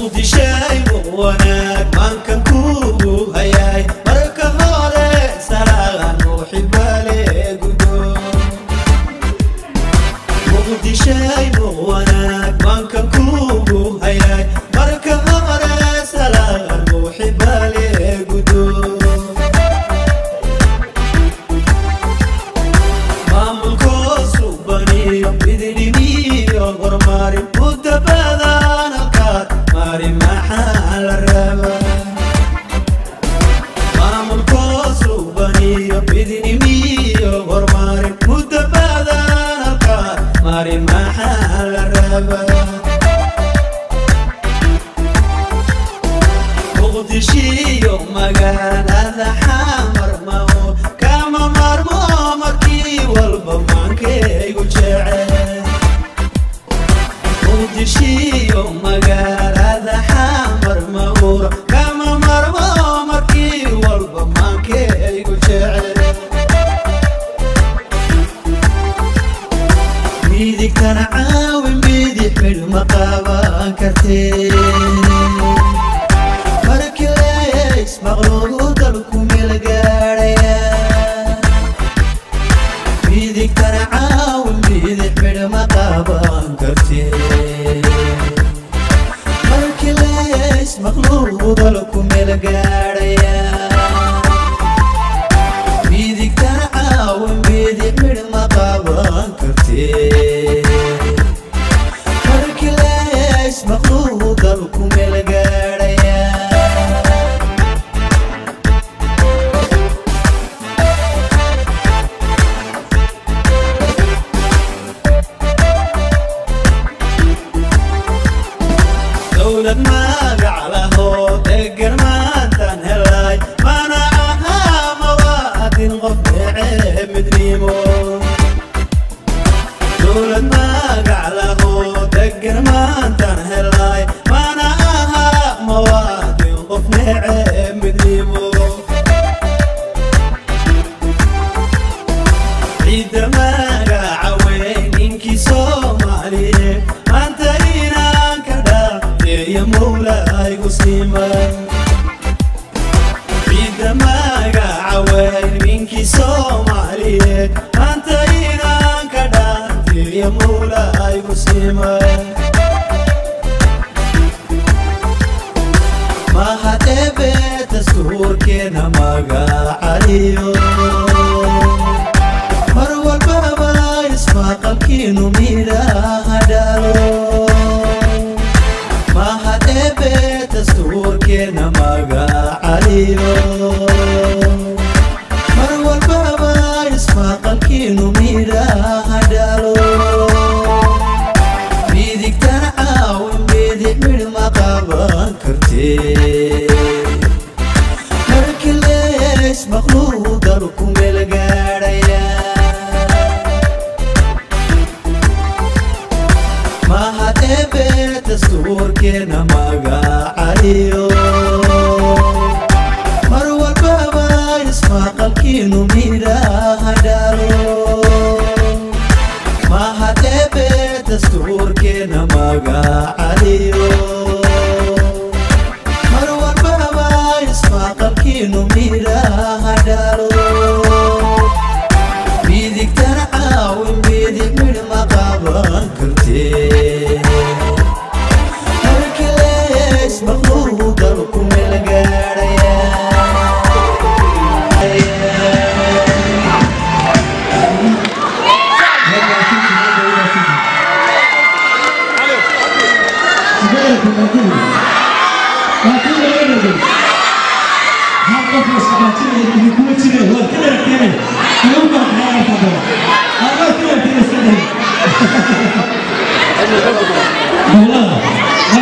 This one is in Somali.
Muqdishay wanaag maankan kugu hayay marka hore salaan muxibale gudo. Muqdishay wanaag maankan kugu hayay marka hore salaan muxibale gudo. Maamulkoosu baniyo midnimiyo hormarin muddo badan halkaad mari maxaa la rabaa? Maamulkoosu baniyo midnimiyo hormarin muddo badan halkaad mari maxaa la rabaa? Muqdishiyo magaalada Xamar maho kama maarmo markii walba maankaygu jecel. Muqdishiyo magaalada Xamar mahuur kama maarmo markii walba maankaygu jecel. Midigtana caawin bidix midh ma qaban kartee markii leys maqluugu dalku meel gaadhaya. Midigtana caawin bidix midh ma qaban kartee markii leys maqluugu dalku meel gaadhaya. Midigtana caawin bidix midh ma qaban kartee markii leys maqluugu dalku meel gaadhaya. Dowlad magac lahoo degan maantaan helay mana ahaa mawaadin qof neceb midnimo. Dowlad magac lahoo degan maantaan helay mana ahaa mawaadin qof neceb midnimo. Ciidda magaca weyn ninkii Soomaaliyeed maanta inaan ka dhaafeeyo Mawlaygu siman. Ciidda magaca weyn ninkii Soomaaliyeed maanta inaan ka dhaafeeyo Mawlaygu siman. Mahad Eebe dastuurkeena magacaliyo mar walbaba ismaqalkiinu midhaha dhalo. Mahad Eebe dastuurkeena magacaliyo mar walbaba ismaqalkiinu midhaha dhalo. Midigtana caawin bidix midh ma qaban kartee markii leys maqluugu dalku meel gaadhaya. Mahad Eebe dastuurkeena magacaliyo mar walbaba ismaqalkiinu midhaha dhalo. Mahad Eebe dastuurkeena magacaliyo mar walbaba ismaqalkiinu midhaha dhalo. Midigtana caawin bidix midh ma qaban kartee markii leys maqluugu dalku meel gaadhaya. Hal qof oo isqabaajinaya idin kuma jire, waad ka dharagteen.